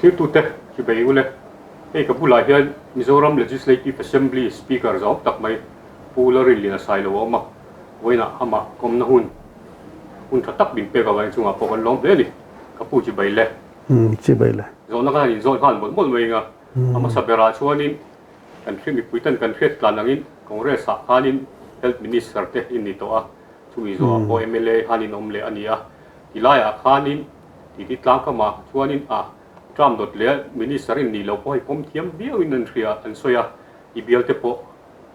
Thirtute chibai ule, hei ka bulah hian Mizoram Legislative Assembly Speaker zau tak mai Pu Larinlina Sailo a awm a, vawiinah amah kawmna hun hun tha tak min pek avangin chungah pawh kan lawm hle a ni. Ka pu chibai le. Chibai le. Zawhna khan inzawt nghal mawlh mawlh mai anga a hmasa berah chuanin kan hriat mipui ten kan hriat tlan angin Congress ah khanin Health Minister te in ni tawh a, chumi zawhah pawh mla khan in awm leh a ni a, tilaiah khanin titi tlangkamah chuanin a term dawt leh Minister in nih loh pawh hei pawm thiam viauin an hria an sawi a, i bial te pawh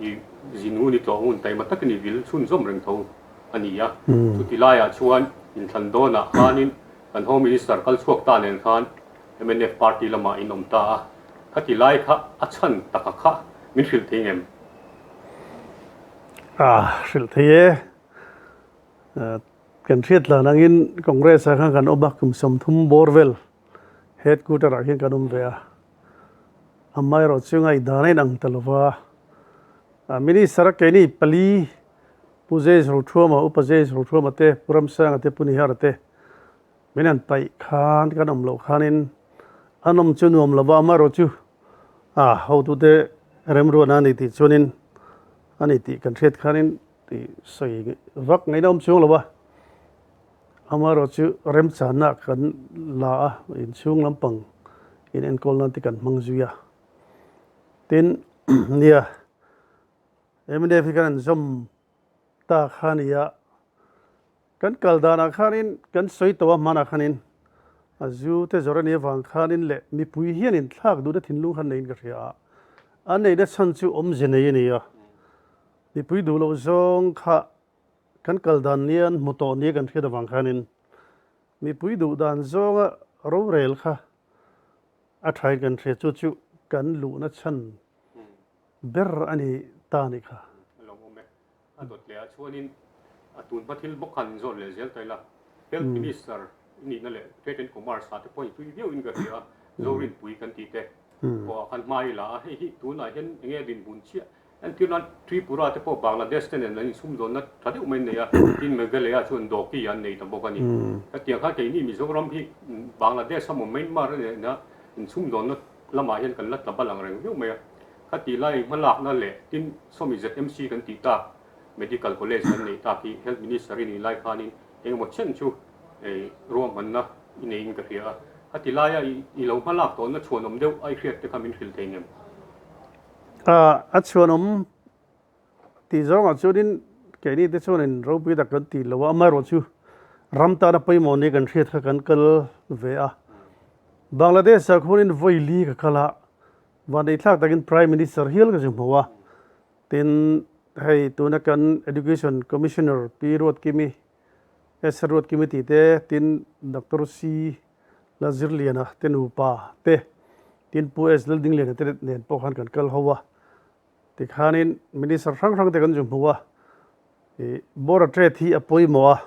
i zin ngun i tlawh ngun taima takin i vil chhunzawm reng tho a ni a, chuti laiah chuan inthlan dawnah khanin kan Home Minister kal chhuak ta nen khan mnf party lamah in awm ta a, khati lai kha a chhan taka kha min hrilh thei ngem? A hrilh thei e. Kan hriat tlan angin Congress ah khan kan awm a, kum 30 bawr vel headquarter ah khian kan awm ve a. Amaherawhchu ngaihdan a inang ta lova, Minister a keini pali Pu James Rothuama, Upa James Rothuama te, Pu Ramsanga te, Pu Nihara te min han paih khan kan awm loh khanin an awm chu nuam lova, amaherawhchu a hotute remruatna a ni tih chuanin a ni tih kan hriat khanin tih sawi vak ngaihna awm chuang lo a, amaherawhchu remchanna kan la a, inchhung lampang in enkawl nan te kan hmang zui a, tin nia mnf hi kan han zawm ta kha nia, kan kal danah khanin kan sawi tawh a hmanah khanin a zu te zawrh a nih avang khanin leh mipui hian inthlak duhna thinlung khan neiin ka hria a, a neihna chhan chu awmze nei a ni a, mipui duh loh zawng kha kan kal dan nian hmu tawh nia kan hriat avang khanin mipui duh dan zawnga rorel kha a thain kan hria chu chu kan luhna chhan ber a ni ta a nih kha. A lo awm e. A dawt leh ah chuanin a tun hma thil bawk khan inzawt leh zel ta ila, Health Minister i nihna leh Trade and Commerce ah te pawh in tui viau in ka hria a, Zorinpui kan tih te pawh ah khan hma i la a, hei hi tunah hian eng nge dinhmun chiah entir nan Tripura te pawh Bangladesh te nen an insumdawnna tha deuh mai an nei a, tin Meghalaya chuan Dawki an nei ta bawk a ni. Hetiang khan keini Mizoram hi Bangladesh emaw Myanmar nena insumdawnna lamah hian kan la tla bal ang reng viau mai a, khati lai hmalakna leh tin sawmi ZMC kan tih tak Medical College kan neih tak hi Health Minister i nih lai khanin engemaw chen chu ruahmanna i neiin ka hria a, khati laia i lo hmalak tawhna chhuanawm deuh a i hriat te kha min hrilh thei ngem? A chhuanawm Tih zawngah chuanin keini te chuanin ropui tak kan tih lo a, amaherawhchu ram tana pawimawh nia kan hriat kha kan kal ve a. Bangladesh ah khuanin vawi li ka kal a, vanthlak takin Prime Minister hial ka zu hmu a, tin hei tuna kan Education Commissioner Pi Ruatkimi, S Ruatkimi tih te, tin Doctor C Lazirliana te nupa te, tin Pu S Laldingliana te nen pawh khan kan kal ho a. Tikhanin Minister hrang hrang te kan zu hmu a, ih Border Trade hi a pawimawh a,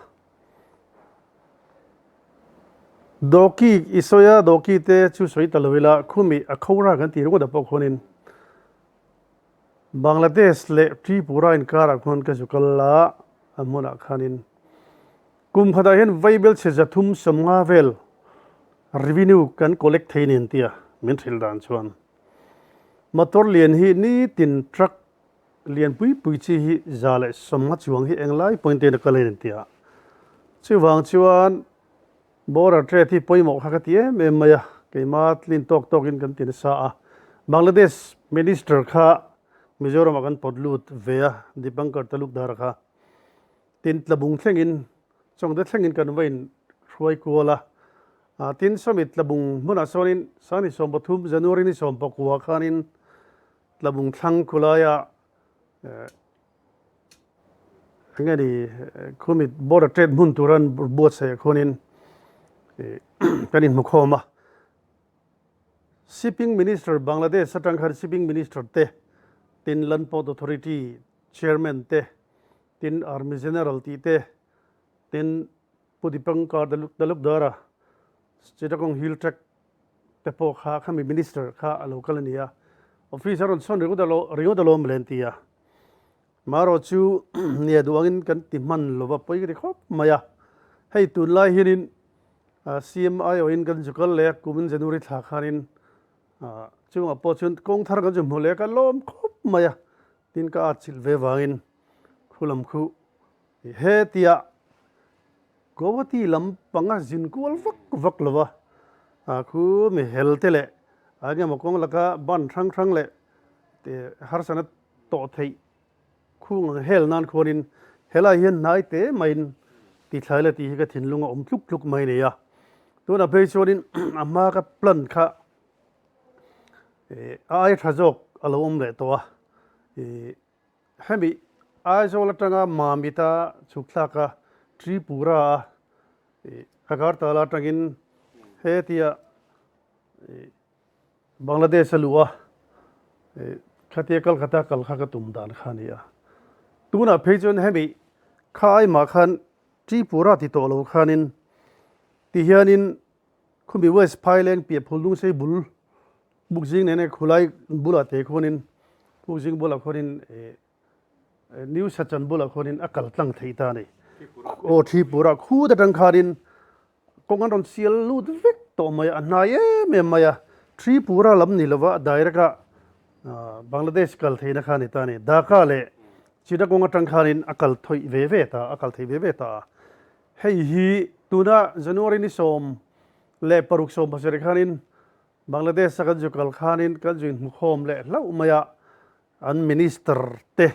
Dawki i sawi a, Dawki te chu sawi ta lo ila, khumi a khawra kan tih ringawt ah pawh khuanin Bangladesh leh Tripura inkarah khuan ka zu kal a, a hmunah khanin kum khatah hian vaibel chhe 350 vel revenue kan collect thei nen tia min hrilh dan chuan. Motor lian hi nitin truck lian pui pui chi hi 150 chuang hi englai pawhin te in a kal a ni tih a. Chuvang chuan border trade hi pawimawh kha ka ti em em mai a, keima tlin tawk tawkin kan ti nasa a. Bangladesh minister kha Mizoramah kan pawt lut ve a, Dipankar Talukdar kha. Tin tlabung thlengin Chawngte thlengin kan va in hruai kual a, tin sawmi tlabung hmunah sawnin Sangni 13 January ni 19 khanin tlabung thlang khulaia enge ni khumi border trade hmun tura an buatsaih ah khuanin kan inhmukhawm a. Shipping Minister Bangladesh atang khan Shipping Minister te tin Land Port Authority Chairman te Tin Army General tih te, tin Pu Dipankar Talukdara, Chittagong Hill Tract te pawh kha khami Minister kha a lo kal a ni a, Office a rawn chhawn ringawt alo ringawt alawm le an ti a. Marawh chu nia duh angin kan ti hman lova pawi ka ti khawp mai a, hei tunlai hianin. CM aiawhin kan zu kal leh a, kumin January thla khanin chungah pawh chuan kawng thar kan zu hmu leh a, ka lawm khawp mai a, tin ka atchilh ve vangin khu lam khu hetia Guwahati lam panga zin kual vak vak lo va, khu mi hel te leh eng emaw kawng laka ban hrang hrang leh harsatna tawh theih Khung ang hel nan khuanin helai hian hnai te maiin tithlai la tih hi ka thinlung a awm tluk tluk mai a ni a. Tunah phei chuanin a hma ka plan kha a ai tha zawk a lo awm leh tawh a. Hemi Aizawl atanga Mamita chhuk thlak a Tripura a Agartala atangin hetia Bangladesh a luh a, khatia Kolkata kal kha ka tum dan kha a ni a. Tunah phei chuan hemi kha aimah khan Tripura ti tawh lo khanin tihianin khumi West Phaileng piah Phuldungsei bul Bukzing nena khulai bulah te khuanin Bukzing bulah khuanin New Sachan bulah khuanin a kal tlang thei ta a ni. Aw Tripura khut atang khanin Kawng an rawn sial lut vek tawh mai a, a hnai em em mai a, Tripura lam ni lova direct a Bangladesh kal theihna kha a ni ta a ni. Dhaka leh Chittagong atang khanin a kal thawih ve ve ta, a kal thei ve ve ta a. Hei hi tuna January ni 16 17 khanin Bangladesh a kan zu kal khanin kan zu inhmukhawm leh hlauh mai a, an minister te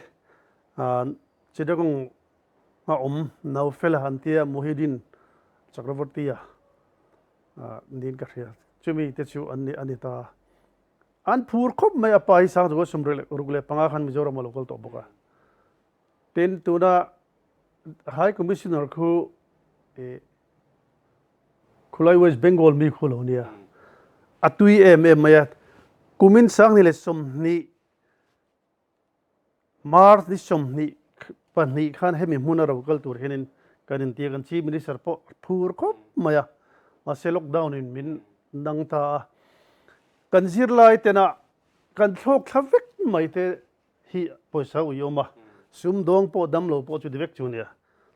Chittagong A awm Naufela an tia Muhyiddin Chakraborty-a niin ka hria. Chumi te chu an ni a ni ta. An phur khawp mai a pa hi Sangzawka 65 khan Mizoram a lo kal tawh bawk a. Tin, tuna High Commissioner khu khulai West Bengal mi khu lo nia. A tui em em mai a. Kumin 2020 March ni 22 khan hemi hmuna ro kal tur hianin kan intia kan Chief Minister pawh a phur khawp mai a, mahse lockdown in min nang ta a, kan zirlai tena kan thlawk thla vek mai te hi pawisa ui awm a, sumdawng pawh damlo pawh chuti vek chu a nia.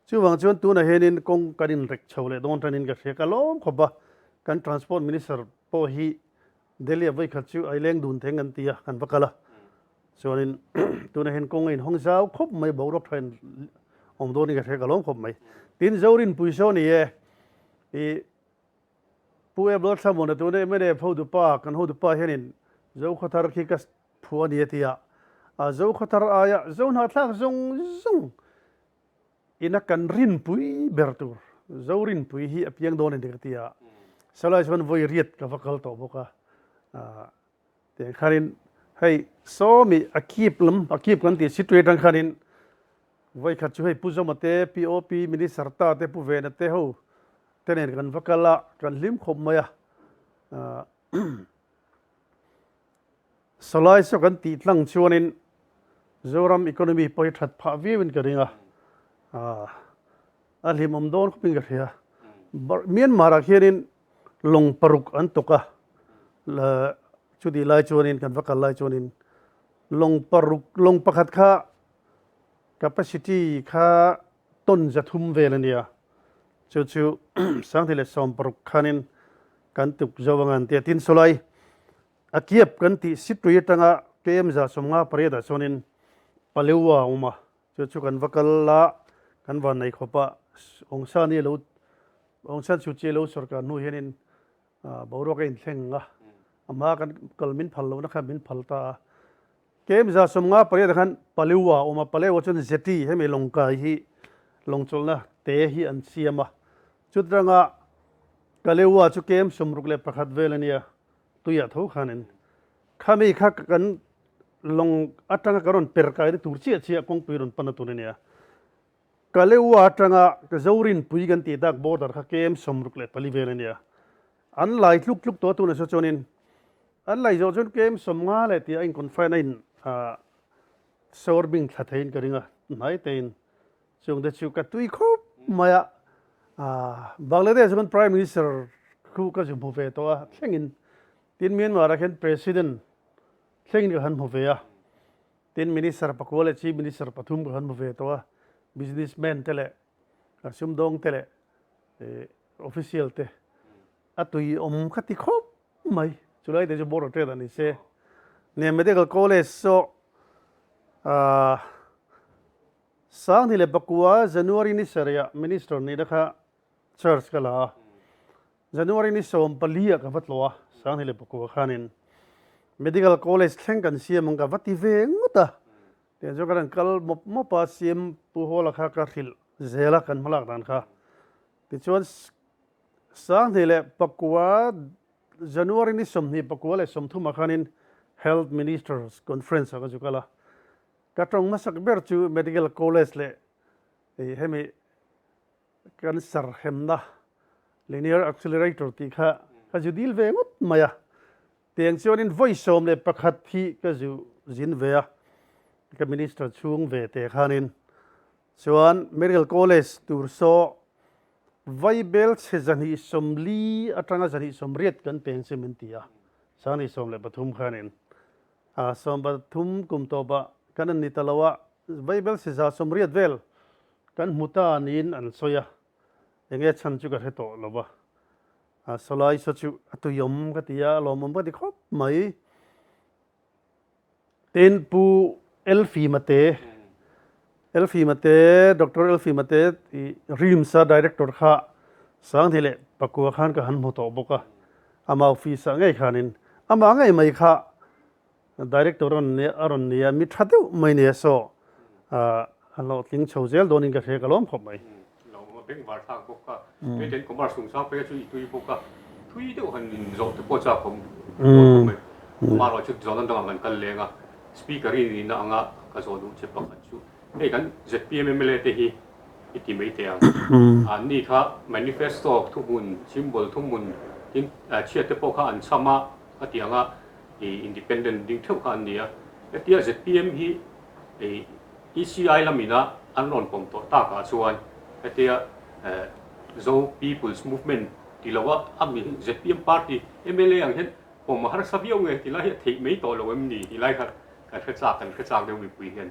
Chuvang chuan tunah hianin kawng kan inrek chho leh dawn tanin ka hria, ka lawm khawp a, kan Transport Minister pawh hi Delhi-a vawikhat chu a ileng dun theng an ti a, kan va kal a. Chuanin tunah hian kawng a inhawng zau khawp mai, boruak tha in awm dawnin ka hria, ka lawm khawp mai. Tin, Zorinpui saw ni e, i Pu Ebel Thlamuna tuna mnf hotupa, kan hotupa hianin Zokhawthar khi ka phu a ni a ti a, a Zokhawthar aia Zohnahthlak zawng zawng ina kan rinpui ber tur Zorinpui hi a piang dawn a ni ka ti a, Salai chuan vawi riat ka va kal tawh bawk a, tiang khanin hei sawmi a kip lam a kip kan tih situ atang khanin vawi khat chu hei Pu Zawma te POP Minister ta te Pu Vena te ho te nen kan va kal a, kan hlim khawp mai a. Salai saw kan tih tlang chuanin Zoram economy pawh hi that phah viauin ka ring a, a hlimawm dawn khawpin ka hria. Myanmar ah khianin lawng paruk an tawk a, chutih lai chuanin kan va kal lai chuanin lawng paruk lawng pakhat kha capacity kha ton 300 vel a nia, chu chu 2016 khanin kan tuk zo anga an ti a, tin sawlai a kiap kan tih situi atanga KM 58 ah chuanin Paleua a awm a, chu chu kan va kal a, kan van nei khawp a, Aung San hi lo Aung San Suu Kyi lo sorkar hnu hianin boruak a inthleng a, a hma kan kal min phal lohna kha min phal ta a, KM 58 ah khan Paleua a awm a, Paleua chuan jetty hemi lawngkai hi lawngchawlhna te hi an siam a, chutanga Kaleua chu KM 61 vel a nia, tuiah tho khanin khami kha kan lawng atanga kan rawn per kaina tur chiah chiah kawngpui rawn pan a tur a nia. Kaleua atanga Zorinpui kan tih dak border kha KM 64 vel a nia. An lai tluk tluk tawh a tunah saw chuanin an lai zawh chuan KM 50 leh tih a in confine a in sawr bing thla theiin ka ring a, hnai tein Chung te chu ka tui khawp mai a, Bangladesh kan Prime Minister khu ka zu hmu ve tawh a, thlengin tin Myanmar ah khian President thlengin ka han hmu ve a, tin Minister pakua leh Chief Minister pathum ka han hmu ve tawh a, businessman te leh sumdawng te leh official te. A tui awm kha ti khawp mai. Chulai te chu Board of Trade ah ni se. Ne Medical College saw ah Sanghni leh Pakua January ni sarih ah Minister nihna kha charge ka la a. January ni 14 ah ka va tlawh a, Sanghni leh Pakua khanin Medical College thleng kan siam ang ka va ti ve ngawt a. Tiang chuan ka rawn kal mawp mawp a, CM Pu Hawla kha ka hrilh zel a kan hmalak dan kha. Tichuan 2009 January ni 24 leh 30 ah khanin Health Ministers Conference ah ka zu kal a. Ka tawng hmasak ber chu Medical College leh hemi Cancer hemna Linear Accelerator tih kha ka zu dil ve ngawt mai a. Tiang chuanin vawi 11 hi ka zu zin ve a, ka Minister chhung ve te khanin. Chuan Medical College tur saw Vaibel chhe 240 atanga 280 kan peng chu min ti a, 2013 khanin. A 13 kum tawpah kan an ni ta lo a, Vaibel chhe 180 vel kan hmu ta niin an sawi a, enge chhan chu ka hre tawh lo va. A sawlai saw chu a tuiawm ka ti a, a lawmawm ka ti khawp mai. Tin, Pu Elfi Mate, Elfi Mate, Doctor Elfi Mate i RIMS-a Director kha 2009 khan ka han hmu tawh bawk a, ama office-ah ngei khanin amah ngei mai kha Director a rawn ni a, mi tha deuh mai nia saw a hlawhtling chho zel dawnin ka hria ka lawm khawp mai. Lawm a bengvar thlak bawk a, hei ten commerce chung sang phei chu i tui bawk a, thui deuh han in zawh te pawh chak awm khawp mai. Amaherawh chu zawhna dangah kan kal leng a, Speaker i nihna anga ka zawh duh che pakhat chu hei kan zpm mla te hi i ti mai teh ang. Anni kha manifesto thuhmun, symbol thuhmun tin chhiat te pawh kha an chham a, a ti ang a, i independent ding theuh kha an ni a. Hetia zpm hi i ECI lamina an rawn pawm tawh takah chuan hetia Zo People's Movement ti loa a mi zpm party mla ang hian pawm a harsa viau nge ti lai hi a theih mai tawh lo em ni ti lai kha kan hre chak kan hre chak deuh mipui hian.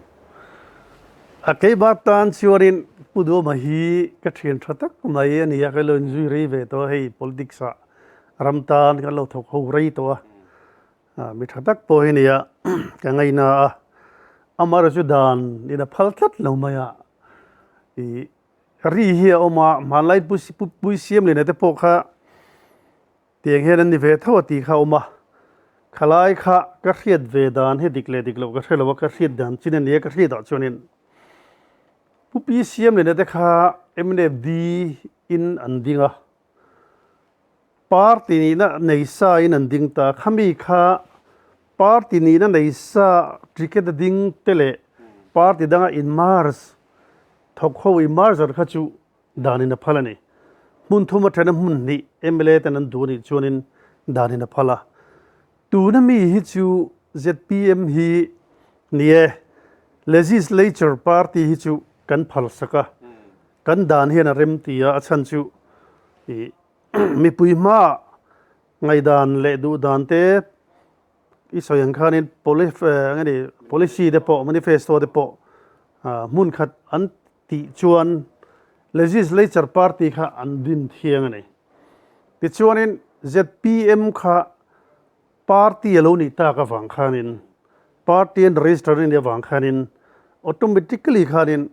A keimah tan chuanin Pu Duhawma hi ka thian tha tak mai a ni a, ka lo inzui rei ve tawh a hei politics ah ram tan kan lo thawk ho rei tawh a, mi tha tak pawh hi nia ka ngaina a, amaherawhchu chu dan in a phal tlat lo mai a, ih ri hi a awm a, hmanlai pui siam leh te pawh kha tiang hian an ni ve tho a tih kha a awm a, khalai kha ka hriat ve dan hi dik leh dik loh ka hre lo a, ka hriat dan chin a nia ka hriat ah chuanin Pu Pi Siamliana te kha MNFD in an ding a, Party nihna nei sa in an ding ta. Khami kha party nihna nei sa ticket a ding te leh party danga in merge thawk ho in merger kha chu dan in a phal a ni. Hmun thum atana hmun hnih mla ten an duh a nih chuanin dan in a phal a. Tuna mi hi chu zpm hi ni e, legislature party hi chu kan phal sak a. Kan dan hian a rem ti a, a chhan chu ih mipui hmaah ngaihdan leh duhdan te i sawi ang khanin eng nge policy te pawh manifesto te pawh hmun khat an tih chuan legislature party kha an din thiang a ni. Tichuanin zpm kha party a lo nih tak avang khanin party an register a nih avang khanin automatically khanin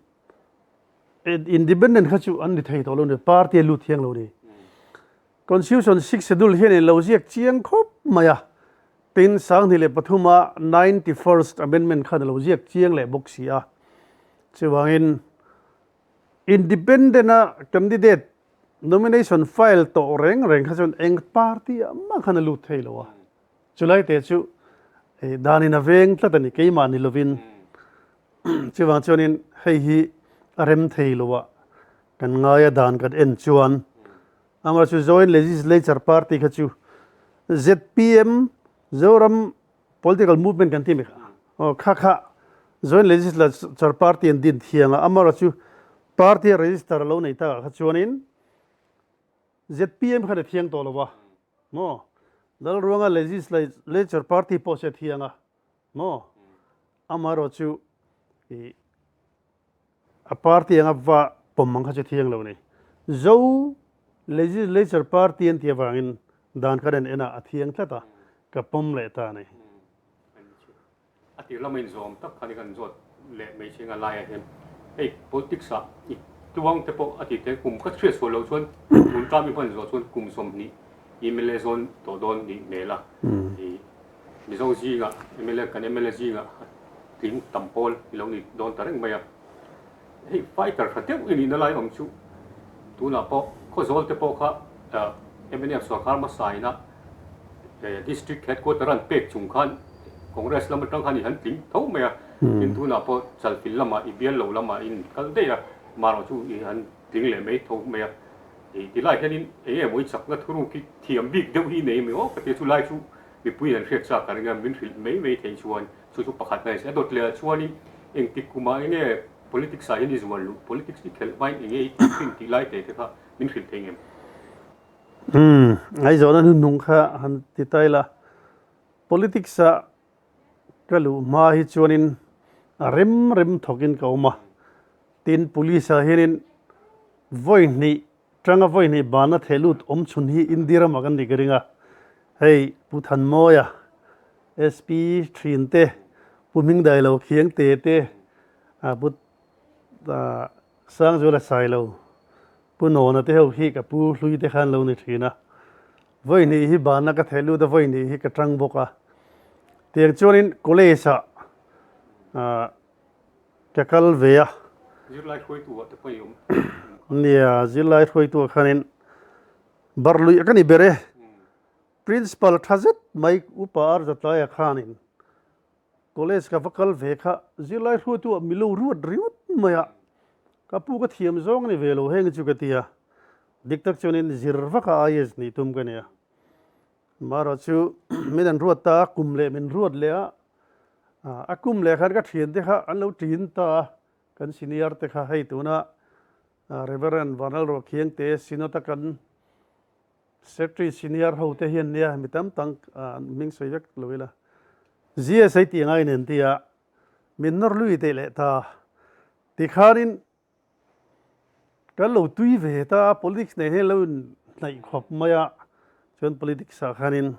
Independent kha chu an ni thei tawh lo ni, party a lut thiang lo ni. Constitution six schedule hian in lo ziak chiang khawp mai a, tin 2003 a 91st amendment khan a lo ziak chiang leh bawk si a. Chuvangin independent a candidate nomination file tawh reng reng kha chuan eng party ah mah khan a lut thei lo a. Chulai te chu danin a veng tlat a ni, keimah ni lovin. Chuvang chuanin hei hi a rem thei lo a, kan ngai a dan kan en chuan amah chu Joint Legislature Party kha chu zpm Zoram Political Movement kan ti mai kha aw kha kha Joint Legislature Party an din thiang a, amaherawh chu party a register a lo nei takah kha chuanin zpm khan a thiang tawh lo a maw Lalruanga Legislature Party pawh se a thiang a maw. Amaherawh chu i a party anga va pawm ang kha chu thiang lo ni. Zo Legislature party an tih avangin dan kha nen enah a thiang tlat a, ka pawm leh ta a ni. A tir lama inzawm tak khan i kan zawt leh mai che nga laiah hian hei politics ah i tuang te pawh a ti te kum khat hriat sual loh chuan tun term i hman zawh chuan kum 20 mla zawn tawh dawn nih hmel a i Mizo zingah mla kan mla zingah a tling tam pawl i lo ni dawn ta reng mai a. Hei fighter tha deuh i nihna lai awm chu tunah pawh Khawzawl te pawh kha mnf sorkar hmasa ina district headquarter an pek chung khan Congress lam atang khan i han tling tho mai a, tin tunah pawh Chalfil lamah i bial lo lamah i inkal daih a, marawh chu i han tling leh mai tho mai a. Tilai hianin eng nge maw i chakna thuruk hi thiam bik deuh hi i nei mai aw ka ti a, chulai chu mipui an hriat chak ka ring a, min hrilh mai mai theih chuan Chu chu pakhat na ni se. A dawt leh ah chuanin engtik kumah enge politics ah hian i zual luh, politics i khelh hmain enge i tih thin tih lai te te kha min hrilh thei ngem? Umm, Ngaihzawhna hnuhnung kha han ti ta ila, politics ah ka luh hma hi chuanin a rem rem thawkin ka awm a, tin police ah hianin vawi hnih Tanga vawi hnih bana theh lut awm chhun hi India ramah kan nih ka ring a, hei Pu Thanmawia, SP thin te, Pu Hmingdailo Khiangte te, Pu Sangzuala Sailo, Pu Nawna te ho hi ka pu hlui te khan lo ni thin a. Vawi hnih hi bana ka theh lut a, vawi hnih hi ka tang bawk a. Tiang chuanin college ah Ka kal ve a. Zirlai hruaitu ah te pawh i awm. Nia, zirlai hruaitu ah khanin barluih ka ni ber e. Principal tha zet mai upa Arzatlai ah khanin college ka va kal ve kha zirlai hruaitu ah milo ruat riut mai a. Ka pu ka thiam zawng a ni ve lo heng chu ka ti a. Dik tak chuanin zir vak a IAS nih tum ka ni a. Marawh chu min an ruat ta a, kum leh min ruat leh a, a kum leh khan ka thiante kha an lo ṭin ta a, kan senior te kha hei tuna Reverend Vanlalruah Khiangte Synod a kan Secretary senior ho te hian nia mi tam tak an hming sawi vek lo ila GSA tih angai nen tia min nawr lui teh leh ta tikhanin Kan lo tui ve ta a, politics nen hian lo inhnaih khawp mai a, chuan politics ah khanin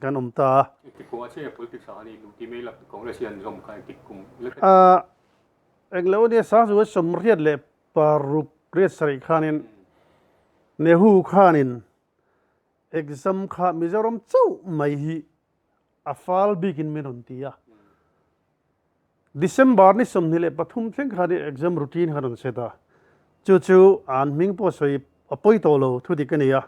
kan awm ta a. Engtik kum ah chiah politics ah khan i duh ti mai la, Congress hian zawm kha engtik kum la hre. Ahh englo ania Sangzuala 86 riat sarih khanin Nehu khanin exam kha Mizoram chauh mai hi a fal bikin min rawn ti a. December ni 23 thleng khan i exam routine kha rawn set a, chu chu an hming pawh sawi a pawi tawh lo thu dik a ni a,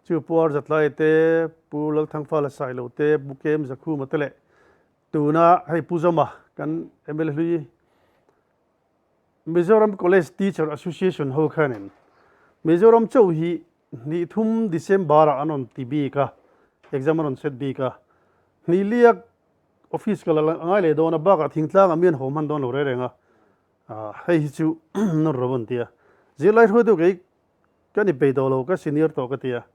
chu Pu Arzatlai te, Pu Lalthangfala Sailo te, Pu Kem Zakhuma te leh tuna hei Pu Zoma kan mla hlui Mizoram College Teacher Association ho khanin Mizoram chauh hi hnih thum December ah an rawn ti bik a, exam an rawn set bik a, hnih liak Office ka la ngai leh dawn a, bakah thingtlangah mi an haw hman dawn lo reng reng a, hei hi chu nawr lo an ti a. Zirlai hruaitu kei ka ni peih tawh lo, ka senior tawh ka ti a.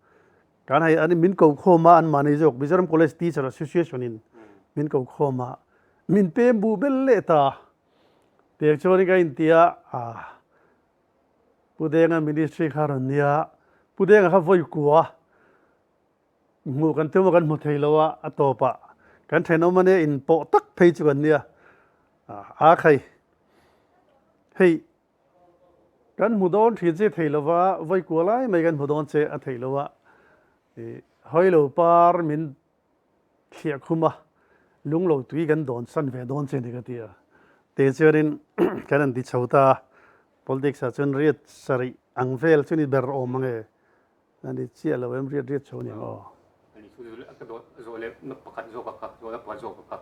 Kan hei an min ko khawm a, anmahni zawk Mizoram College Teacher Association in min ko khawm a, min pem bu bel leh ta. Tiang chuan ka inti a, Pu Denga ministry kha rawn nia, Pu Denga kha vawi kua Hmuh kan tum a kan hmu thei lo a, a tawpah kan thenawm ania inpawh tak phei chu kan nia. A khai hei kan hmu dawn thin che thei lo va, vawi kua lai mai kan hmu dawn che a theih lo a, hawi lo par min thliah khum a, lung lo tui kan dawn san ve dawn che ni ka ti a. Te chuanin kan han ti chho ta a, politics ah chuan riat sarih ang vel chu ni ber awm ange. A ni chiah lo em riat riat chho aniang aw. A ni chu ka dawt zawh leh na pakhat zawk a kha zawh na pakhat zawk a kha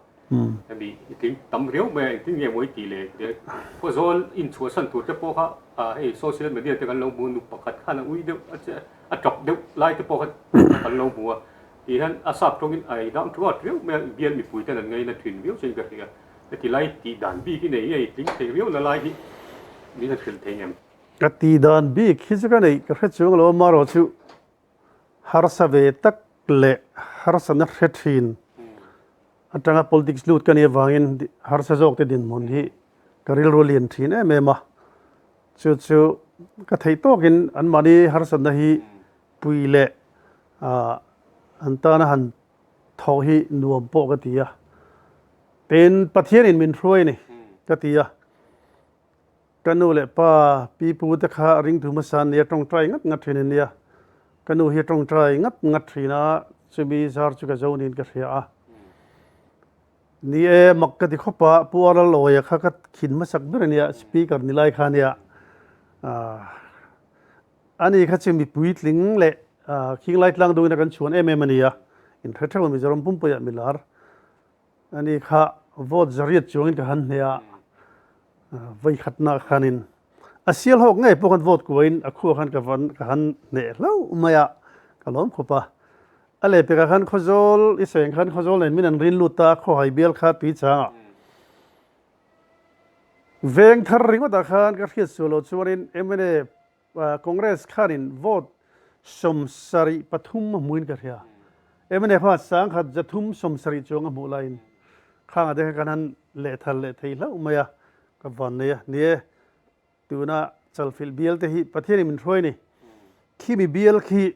hemi i tling tam riau mai a engtin nge maw i tih leh khaw zawl inchhuahsan tur te pawh kha hei social media te kan lo hmu a nu pakhat khan a ui deuh a che a tap deuh lai te pawh kha kan lo hmu a tih hian a sap tawngin a ei dang thuat riau mai a bial mipui ten an ngaina thin viau chuan ka hria heti lai tih dan bik hi nei nge i tling thei riau na lai hi min han hrilh thei ngem. Ka ti dan bik hi chu ka neih ka hre chuang lo a, marawh chu harsa ve tak leh harsatna hre thin atanga politics lut ka nih avangin harsa zawk te dinhmun hi ka rilru lian thin em em a, chu chu ka theih tawkin anmahni harsatna hi. pui leh an tana han thawh hi nuam pawh ka ti a. Tin, Pathianin min hruai a ni ka ti a. Ka nu leh pa, pi pu te kha ringtu hmasa an nia, tawngtai ngat ngat thin an nia. Ka nu hi a tawngtai ngat ngat thin a, chumi zar chu ka zo niin ka hria a. Ni e, mak ka ti khawp a, Pu Aralawia kha ka khin hmasak ber a nia, Speaker ni lai kha a nia. Ani kha chu mi puitling leh Khinglai tlang dungin a kan chhuan em em a nia, inhre theuh a Mizoram pumpuiah mi lar. Ani kha vote zariat chuangin ka han hneh a, vawikhatna khanin a sial hawk ngei pawh khan vote kuain a khua khan ka van ka han hneh hlauh mai a, ka lawm khawp a. A lehpekah khan Khawzawl i sawi ang khan Khawzawl nen min an rin lut ta, Khawhai bial kha tui changah veng thar ringawtah khan ka hriat sual loh chuanin mna Congress khanin vote 73 a hmuin ka hria. Mna kha 1,370 chuang a hmuh laiin khangah te kha kan han lehthal leh thei hlauh mai a, ka van nei a. Ni e, tuna Chalfilh bial te hi Pathianin min hruai a ni. Khimi bial khi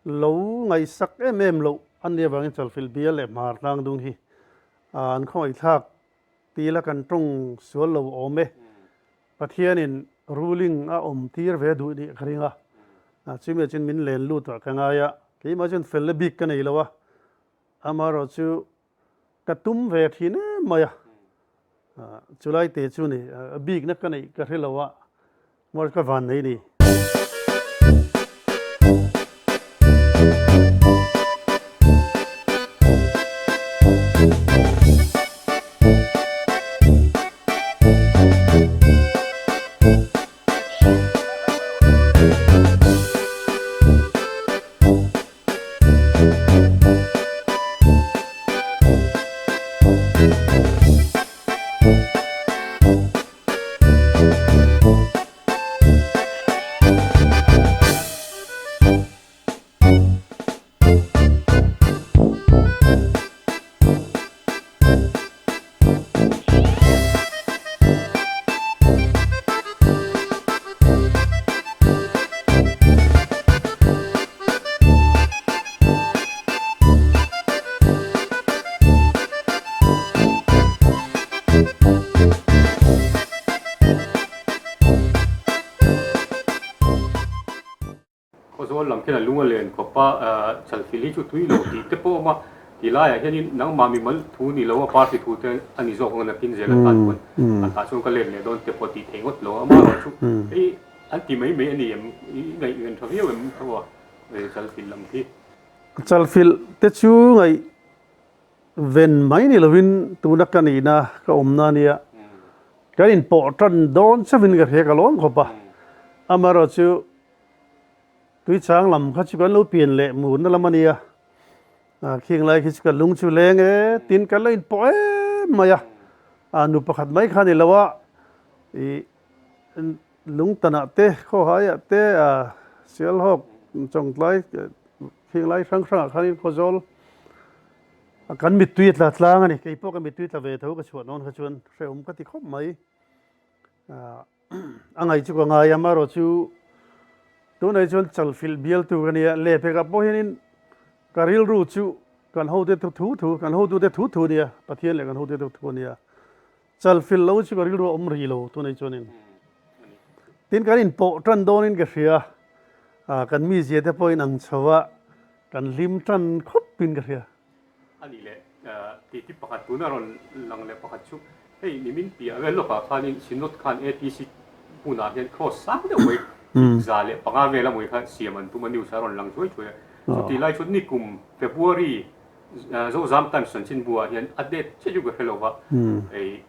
lo ngaihsak em em loh a nih avangin Chalfilh bial leh Hmar tlangdung hi an khawngaihthlak tila kan tawng sual lo awm e. Pathianin ruling a awm tir ve duh nih ka ring a, chumi ah chuan min len lut ah ka ngai a, keimah chuan fel na bik ka nei lo a, amaherawh chu ka tum ve thin em mai a, chulai te chu ni a bikna ka neih ka hre lo a, amaherawh chu ka van nei ni. Khawzawl lam khian a lung a len khawp a, Chalfil hi chu tui lo tih te pawh a awm a, ti laiah hianin nangmah mimal thu ni lo a party thu te a ni zawk ang nakin zel atan pawn a tah chuan ka let leh dawn te pawh tih theih ngawt lo a, amaherawh chu hei an ti mai mai a ni em i ngaih tha viau em tho a Chalfil lam khi. Chalfil te chu ngaih Ven mai ni lovin tuna ka nihna ka awmna ania kan inpawh tan dawn chauhin ka hria ka lawm khawp a, amaherawh chu Tuichang lam kha chu kan lo pian leh murna lam ania, khing lai khi chu ka lung chu leng e tin kan lo inpawh em mai a, nu pakhat mai kha ni lo a ih Lungtanah te, Khawhaiah te, Sialhawk, Chawngtlai, khing lai hrang hrangah khanin Khawzawl kan mittui a tla tlang a ni. Kei pawh ka mittui tla ve tho ka chhuah dawn kha chuan hrehawm ka ti khawp mai. A ngaih chu ka ngai a, amaherawh chu tunah hi chuan Chalfilh bialtu ka nia, lehpekah pawh hianin ka rilru chu kan hotute thu thu, kan hotute thu thu a nia, Pathian leh kan hotute thu thu a nia. Chalfil lo chu ka rilru a awm rih lo tunei chuanin. Tin kan inpawh tan dawnin ka hria, kan mizia te pawhin ang chho a, kan hlim tan khawpin ka hria. A nih leh titi pakhat tuna rawn lang leh pakhat chu hei nimin piah vel lawkah khanin Synod khan ATC hmunah hian cross sang deuh mai 105 vel a mawi kha siam an tum a news a rawn lang chuai chuai a. Chutih lai chuan nikum February Zozam Times chanchinbu ah hian a date chiah chu ka hre lo va, hei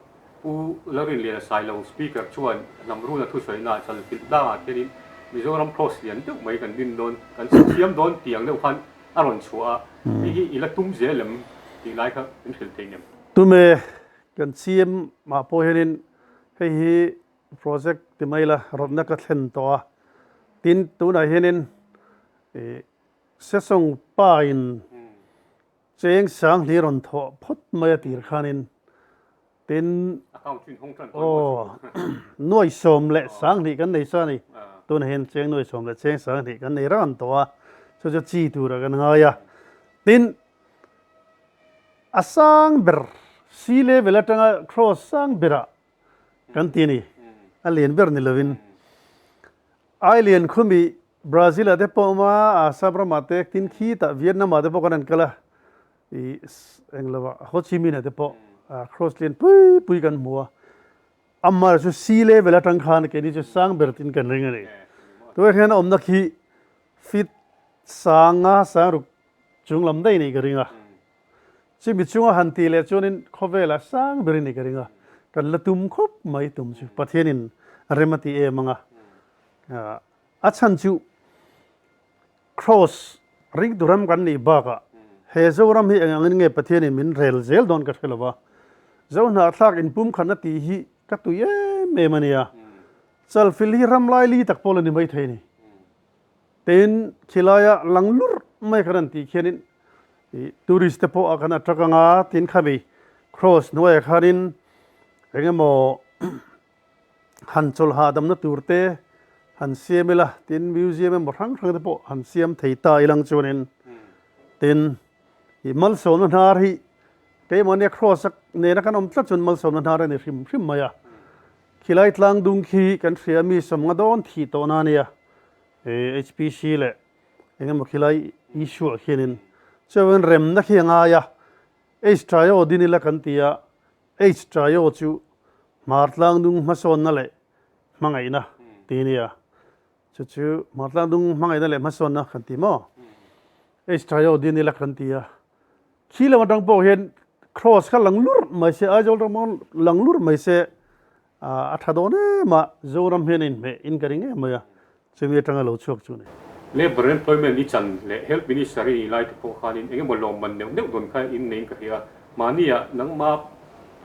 Pu Lalrinliana Sailo Speaker chuan Hnamruna thusawi naah Chalfilh tlangah khianin Mizoram Cross lian deuh mai kan din dawn, kan siam dawn tih ang deuh khan a rawn chhuah a, hei hi i la tum zel em tih lai kha min hrilh thei ngem? Tum e, kan CM ah pawh hianin hei hi project ti mai la rawtna ka thlen tawh a, tin tunah hianin ih Sesawng pa in cheng sang hlir rawn thawh phawt mai a tir khanin tin aw nuai 12 kan nei sa a ni tunah hian cheng nuai 12 kan nei ran tawh a. Chu chu chi turah kan ngai a. Tin, a sang ber, sea level atanga cross sang berah kan ti a ni. A lian ber ni lovin. Ai lian khumi Brazil ah te pawh a awm a, Assam ramah te, tin khitah Vietnam ah te pawh kan han kal a. Ih englo ah Ho Chi Minh ah te pawh cross lian pui pui kan hmu a. Amah chu sea level atang khan keini chu sang ber tin kan ring a ni. Tunah hian a awmna khi feet sanga sang ruk chung lam daih nih ka ring a. Chumi chunga han tih leh chuanin khawvelah sang ber in ka ring a, kan la tum khawp mai tum chu Pathianin rem a ti em ang a. A chhan chu Kraws ringtu ram kan nih bakah he Zoram hi eng angin nge Pathianin min rel zel dawn ka hre lo va, Zohnahthlak inpumkhatna tih hi ka tui em em a nia. Chalfil hi ram laili tak pawh la ni maithei a ni. Tin, khilaia lang lurh mai khan an tih khianin ih tourist te pawh a kan attract anga tin khami cross hnuaiah khanin eng emaw han chawlh hahdamna tur te han siam ila tin museum emaw hrang hrang te pawh han siam thei ta ilang chuanin tin ih malsawmna hnar hi keimahnia cross a nena kan awm tlat chuan malsawmna hnar a ni hrim hrim mai a. Khilai tlang dung khi kan hria mi sawmnga dawn thih tawhna a nia. HPC leh eng emaw khilai issue ah khianin chuan remna khi a ngai a. H Trio din ila kan ti a, H Trio chu hmar tlang dung hmasawnna leh hmangaihna ti a nia. Chu chu hmar tlang dung hmangaihna leh hmasawnna kan ti maw? H Trio din ila kan ti a. Khi lam atang pawh hian cross kha lang lurh mai se, Aizawl ram pawh lang lurh mai se a tha dawn em a, Zoram hian a inhmeh in ka ring em mai a, chumi atanga lo chhuak chu a ni. Labour Employment i chan leh Health Minister i nih lai te pawh khanin eng emaw lawmman neuh neuh dawn kha in neiin ka hria a, mahnia nangma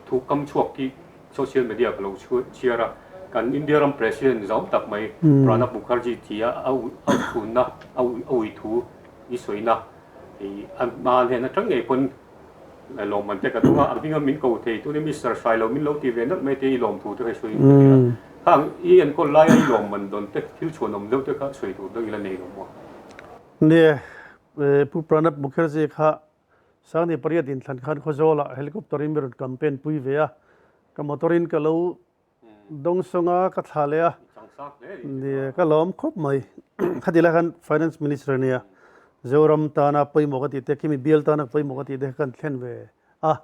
thu kam chhuak hi social media ka lo chhiar a, kan India ram President zau tak mai Pranab Mukherjee tia a chhunna a ui thu i sawina A hma hnen atang ngei pawn lawmman te ka dawng a, a hminga min ko thei tun i Mister Hrailo min lo ti ve nawlh mai te i lawmthu te kha i sawi in ka hria. Khang i enkawl laia i lawmman dawn te thil chhuan awm deuh te kha sawi tur deuh ila nei lo maw? Nia, Pu Pranab Mukherjee kha Sangni pariat inthlan khan Khawzawlah helicopter in mi rawn campaign pui ve a, ka motor in ka lo Dawngsawnga ka thlah leh a, nia ka lawm khawp mai. Khati lai khan Finance Minister a nia, Zoram tana pawimawh ka tih te, khimi bial tana pawimawh ka tih te kha kan thlen ve a.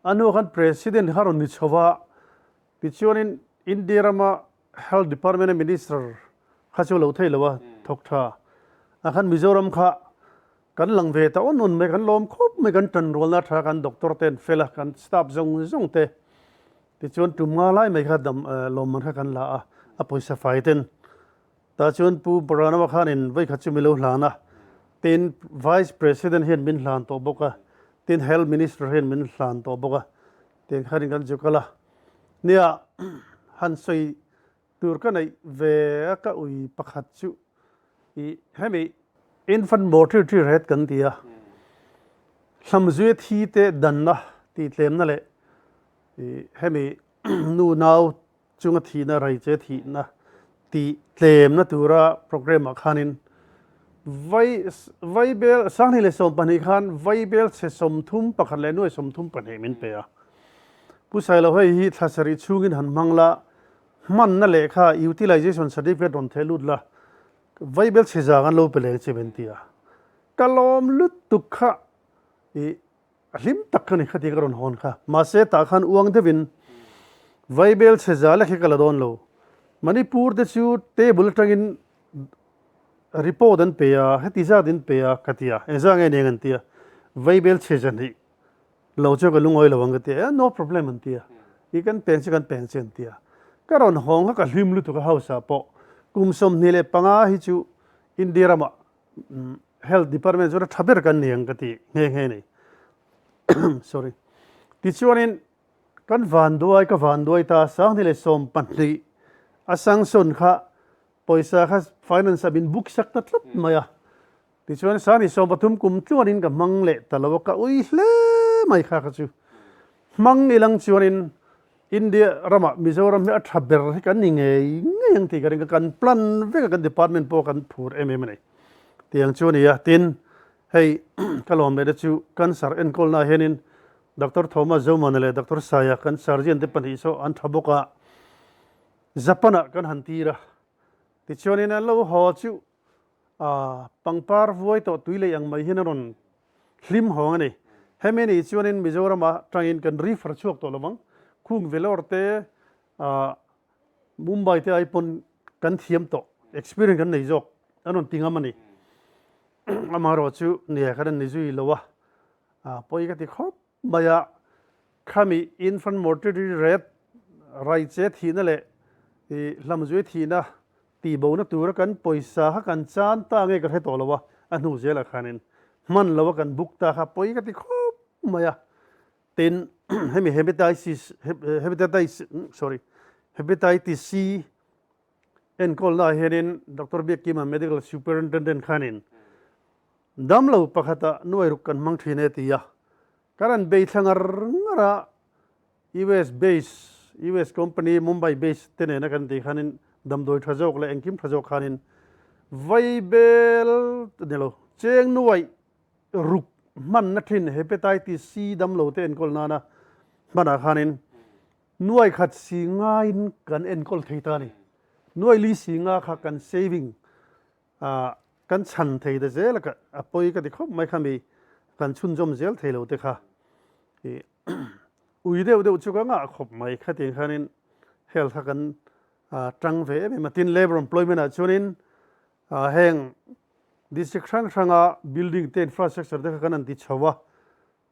A hnuah khan President kha rawn ni chho va, tichuanin India rama Health Department-a Minister kha chu lo thei lo a, thawk tha. A khan Mizoram kha kan lang ve ta awn awn mai, kan lawm khawp mai, kan tanrualna tha, kan doctor te an fel a, kan staff zawng zawng te Tichuan tum nga lai mai kha dam lawmman kha kan la a, a pawisa fai ten. Tah chuan Pu Pranava khanin vawikhat chu mi lo hlan a, tin Vice President hian min hlan tawh bawk a, tin Health Minister hian min hlan tawh bawk a, tiang khanin kan zu kal a. Nia, han sawi Tur ka neih ve a ka ui pakhat chu i hemi infant mortality rate kan ti a, hlamzuia thi te danna tih tlemna leh i hemi nu nau chunga thihna raiche thihna tih tlemna tura programme ah khanin vai vaibel sanghnih leh 12 khan vaibel chhe 31 leh nuai 32 min pe a. Pu Sailo hei hi thla sarih chhungin han hmang la, Hmanna lehkha Utilization Certificate rawn theh lut la, Vaibel chhe zang an lo pe leng che min ti a. Ka lawm lutuk kha i a hlim tak kha ni khati ka rawn hawn kha. Mahse tah khan uang deuhin Vaibel chhe za lek hi ka la dawn lo. Manipur te chu table atangin report an pe a, heti zat in pe a ka ti a, engzah nge nia an ti a, Vaibel chhe zahnih Lo chuan ka lungawi lo ang ka ti a, no problem an ti a, i kan peng chu kan peng che an ti a. Ka rawn hawng kha ka hlim lutuk a house ah pawh kum 25 hi chu India ramah health department chuan a tha ber kan ni ang ka ti nghe nghe a ni. Sorry. Tichuanin kan vanduai ka vanduai ta 2012 a sanction kha pawisa kha finance ah min book sak ta tlat mai a. Tichuan Sani 13 kum tluanin ka hmang leh ta lo a, ka ui hle mai kha kha chu. Hmang ilang chuanin India ramah Mizoram hi a tha ber hi kan ni ngei ngei ang tih ka ring a, kan plan vek a, kan department pawh kan phur em em a ni. Tiang chu a ni a. Tin, hei ka lawm lehna chu cancer enkawlnaah hianin Doctor Thomas Zomana leh Doctor Saia kan surgeon te pahnih saw an tha bawk a, Japan-ah kan han tir a. Tichuanin an lo haw chu pangpar vuai tawh tui lei ang mai hian a rawn hlim hawng a ni. Hemi nih chuanin Mizoram-ah tangin kan refer chhuak tawh lo vang. Khung Vellore te, Mumbai te ai pawn kan thiam tawh, experience kan nei zawk an rawn ti ngam a ni. Amaherawh chu nia khan an ni zui lo a, pawi ka ti khawp mai a, khami infant mortality rate raiche thihna leh hlamzuai thihna tihbohna tura kan pawisa kha kan chan ta nge ka hre tawh lo a, a hnu zelah khanin hman lo a kan book ta kha pawi ka ti khawp mai a. Tin, hemi hepatitis, hepatitis, sorry, hepatitis C enkawlna ah hianin Doctor Biakkima Medical Superintendent khanin damlo pakhata nuai ruk kan hmang thin e ti a, kan an bei thla ngar ngar a, US base, US company Mumbai base te nena kan tih khanin damdawi tha zawk leh engkim tha zawk khanin vaibel nilo cheng nuai ruk hmanna thin hepatitis C damlo te enkawl nana hmanah khanin nuai khat si ngaiin kan enkawl thei ta a ni. Nuai li si nga kha kan saving kan chhan thei ta zel a, a pawi ka ti khawp mai kha mi kan chhunzawm zel thei lo te kha ui deuh deuh chu ka ngah khawp mai khatiang khanin health kha kan tang ve em em a. Tin labour employment ah chuanin Heng district hrang hranga building te infrastructure te kha kan han ti chho a,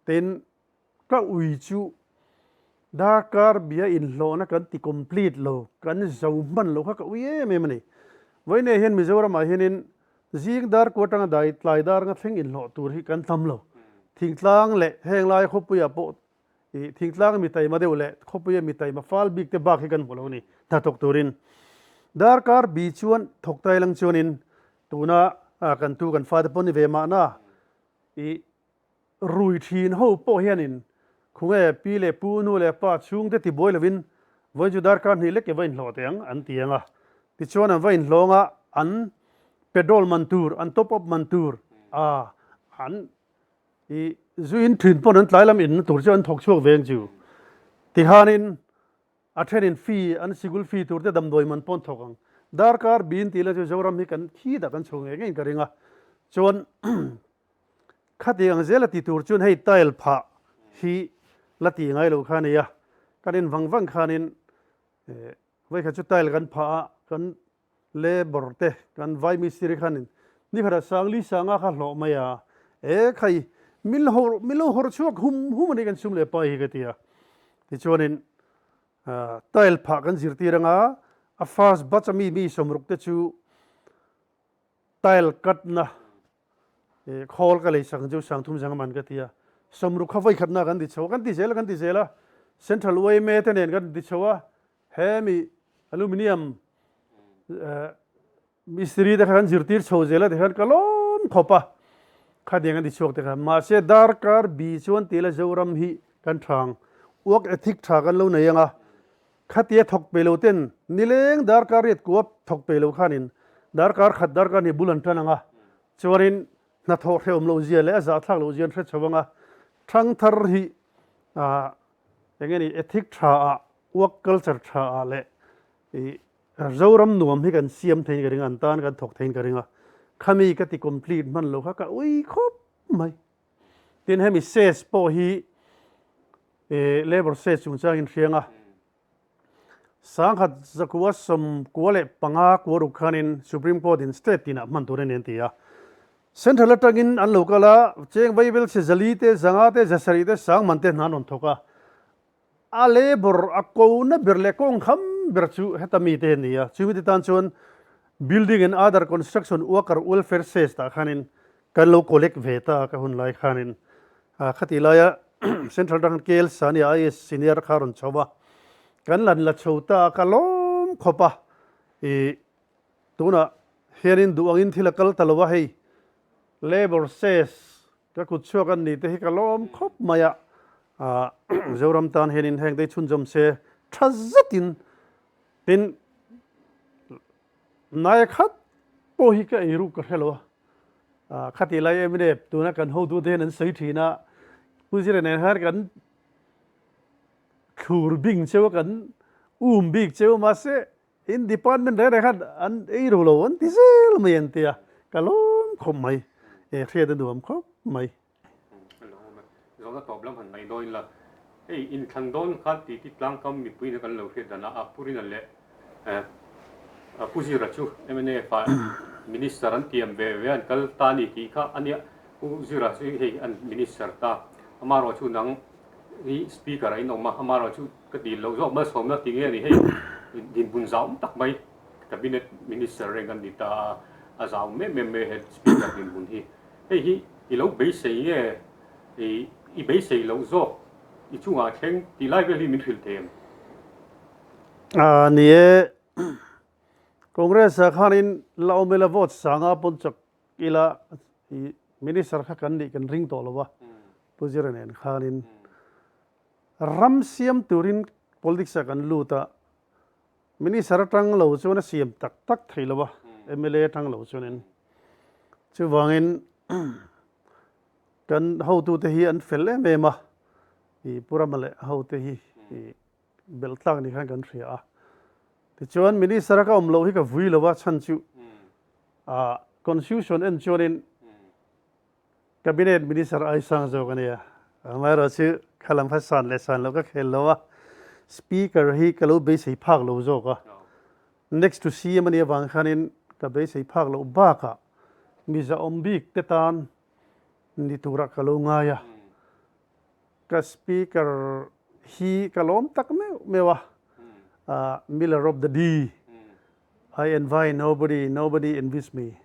tin ka ui chu darkar bia inhlawhna kan ti complete lo, kan zo hman lo kha ka ui em em a ni. Vawiinah hian Mizoramah hianin zing dar kua atanga dai tlai dar nga thleng inhlawh tur hi kan tam lo. Thingtlang leh heng lai khawpuiah pawh I thingtlang mi taima deuh leh khawpuia mi taima fal bik te bak hi kan hmu lo a ni. Hnathawk turin darkar bi chuan thawk tai lang chuanin tuna kan tu kan fate pawh ni ve mahna i rui thin ho pawh hianin khunge pi leh pu nu leh pa chhungte tibuai lovin vawiin chu darkar hnih lek i va inhlawh teh ang an ti ang a. Tichuan an va inhlawng a, an petrol man tur, an top up man tur a an I zu in thin pawn an tlai lam inna tur chu an thawk chhuak ve ang chu. Tihanin a thenin fee an sikul fee tur te damdawi man pawn thawk ang. Darkar bin tih la chu Zoram hi kan khi dah kan chhuak ngei ngeiin ka ring a. Chuan khati ang zel a ti tur chuan hei tile phah hi la ti ngai lo kha a nia. Kan in vang vang khanin vawikhat chu tile kan phah a, kan Labour te kan vai mistiri khanin nikhatah Sangli Sanga kha hlawh mai a, e khai min lo min lo hawr chhuak hum hum a ni kan sum leh pai hi ka ti a. Tichuanin tile phah kan zirtir anga a first batch a mi mi sawmruk te chu tile cut na khawl ka lei sak ang chu Sangthum Zanga man ka ti a. Sawmruk kha vawikhatna kan ti chho a, kan ti zel a kan ti zel a, Central yma te nen kan ti chho a, Hemi aluminium mistiri te kha kan zirtir chho zel a tikhan ka lawm khawp a, khatiang an ti chhuak te kha. Mahse darkar bi chuan tila Zoram hi kan tha ang, work ethic tha kan lo nei ang a, khatia thawk pe lo ten nileng darkar riat kuap thawk pe lo khanin darkar khat darkar hnih bul an tan ang a, chuanin hnathawh hrehawm loh zia leh a zahthlak loh zia an hre chho ang a, thangthar hi eng nge ni ethic tha ah Work culture tha ah leh i Zoram nuam hi kan siam theiin ka ring a, an tan kan thawk theiin ka ring a, khami ka ti complete hman lo kha ka ui khawp mai. Tin hemi cess pawh hi labour cess chungchangin hriang a, sangkhat zakua sawmkua leh panga kua ruk khanin Supreme Court in state tinah hman tur a ni an ti a, Central atangin an lo kal a, cheng vaibel chhe zali te, zanga te, zasarih te, sangman te hna an rawn thawk a, A labour a kona ber leh kawngkham ber chu heta mite a ni a, chumi te tan chuan Building and Other Construction Worker Welfare Cess tah khanin kan lo collect ve ta a ka hun lai khanin khatih laia Central atang KL Sania IAS senior kha rawn chho a, kan lan la chho ta a ka lawm khawp a, ih tunah hianin duh angin thil a kal ta lo a hei Labour Cess Ka kut chhuak an nih te hi ka lawm khawp mai a, Zoram tan hianin heng te hi chhunzawm se tha zetin tin naia khat pawh hi ka eiruk ka hre lo a, Khati lai mnf tuna kan hotute hian an sawi thin a, Pu Zira nen khan kan thlur bing cheu a, kan um bik cheu a, mahse in department reng reng khan an ei ru lo an ti zel mai an ti a, ka lawm khawp mai, hriat a nuam khawp mai. Zawhna tawp lam han ngaih dawn ila, hei inthlan dawn khan tih ti tlangkam mipui ina kan lo hriat danah a Pu Rina leh Pu Zira chu mnf ah Minister an tiam ve ve an kal ta a ni tih kha a nia, Pu Zira chu hei an Minister ta, amaherawh chu nang hi Speaker ah in awm a, amaherawh chu ka dil loh zawk malsawmna ti nge a ni, hei dinhmun zau tak mai Cabinet Minister reng an ni ta a, a zau em em mai he Speaker dinhmun hi. Hei hi i lo beisei nge i beisei loh zawk i chungah thleng tih lai vel hi min hrilh thei em? A ni e, Congress ah khanin la awm ila vote sanga pawn chak ila i Minister kha kan nih kan ring tawh lo a, Pu Zira nen khanin ram siam turin politics ah kan lut a, Minister atang lo chuan a siam tak tak thei lo a, mla atang lo chuanin. Chuvangin kan hotute hi an fel em em a, i Pu Rama leh a hote hi i belh tlak ni khan kan hria a. Tichuan Minister a ka awm loh hi ka vui lo a, chhan chu ah Constitution en chuanin Cabinet Minister ai sang zawk a nia. Amaherawh chu kha lam kha san leh san loh ka khel lo a, Speaker hi ka lo beisei phak lo zawk a. Next to CM a nih avang khanin ka beisei phak loh bakah mizaawm bik te tan ni turah ka lo ngai a. Ka Speaker hi ka lawm tak meuh meuh a, Miller of the Dee, I envy nobody, nobody envies me.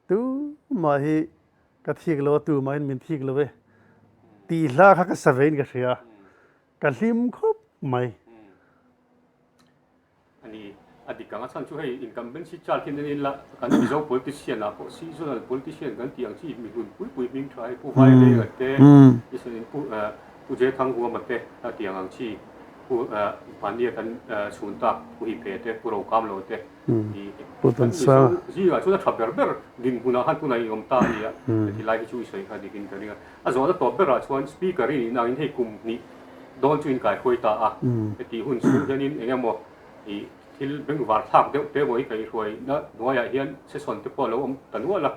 Tumah hi ka thik lo a, tumahin min thik lo e tih hla kha ka sa vein ka hria a, ka hlim khawp mai. A ni, a dik ang. A chhan chu hei incumbency chart hian en ila kan Mizo politician ah pawh seasonal politician kan tih ang chi mihlun pui pui hming tha hei Pu Vailenga te, Pu Pu Jethanguama te a tih ang ang chi Pu Mahnia kan chhun tak Pu Hiphe te, Pu Rokamlo te i kan Mizo zingah chuan a tha ber ber dinhmunah khan tunah i awm ta a ni a, heti lai hi chu i sawi kha dikin ka ring a. A zawhna tawp berah chuan Speaker i nihna angin hei kum hnih dawn chu inkaihruai ta a, heti hun chhung hianin eng emaw i thil bengvar thlak deuh te emaw i kaihruaina hnuaiah hian session te pawh a lo awm ta nual a,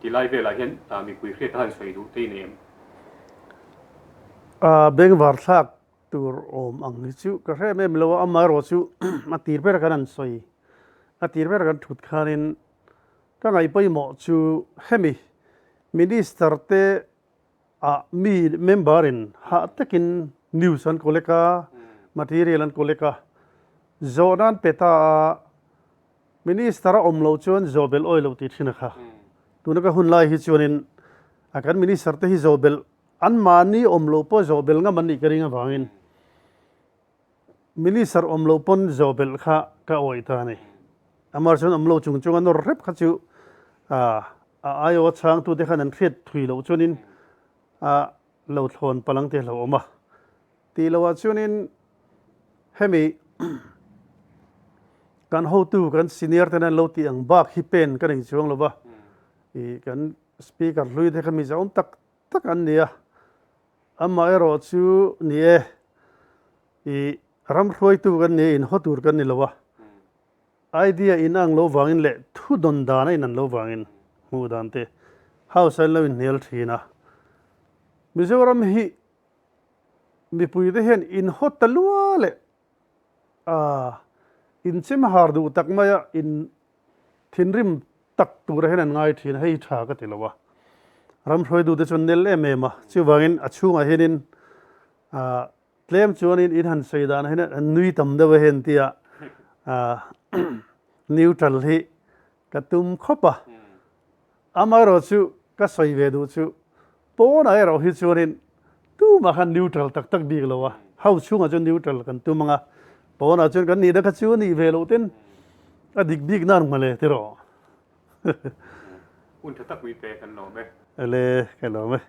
ti lai velah hian mipui hriat a han sawi duh te i nei em? Bengvar thlak tur awm ang hi chu ka hre em em lo a, amaherawh chu a tir ber kan han sawi, a tir ber kan thut khanin ka ngaih pawimawh chu hemi Minister te ah mi member in hah takin news an collect a, material an collect a, zawhna an pe ta a, Minister a awm loh chuan zawh belh awi loh tih thin a kha. Tuna ka hun lai hi chuanin a kan Minister te hi zawh belh anmahni awm loh pawh zawh belh ngam an nih ka ring avangin Minister awm loh pawn zawh belh kha ka awih ta a ni. Amah chuan awm lo chung chunga nawr hrep kha chu a aiawha chhangtute khan an hriat thui loh chuanin a lo thlawn palh ang tih a hlauhawm a. Tih loah chuanin hemi kan hotu kan senior ten an lo tih ang bak hi pen ka nei chuang lo va, ih kan speaker hlui te kha mi zahawm tak tak an ni a. Amaherawh chu ni e, ih ram hruaitu kan ni e, inhaw tur kan ni lo a, idea in ang lo vangin leh thu dawn dan a in an lo vangin hmuh dan te house a in lo inhnial thin a. Mizoram hi mipui te hian inhaw ta lua leh ah inchem har duh tak mai a, in Thinrim tak tura hian an ngai thin a, hei hi tha ka ti lo a. Ram hruaitute chuan nel em em a, chuvangin a chhungah hianin ah tlem chuanin in han sawi danah hian an nui tam deuh a hei an ti a, ah neutral hi ka tum khawp a. Amaherawh chu ka sawi ve duh chu pawnah erawh hi chuanin tumah khan neutral tak tak bik lo a, house chhungah chuan neutral kan tum ang a, pawnah chuan kan nihna kha chu a nih ve loh ten a dik bik nan mawle tiraw. Hun tha tak mite kan lawm e. Ele, ka lawm e.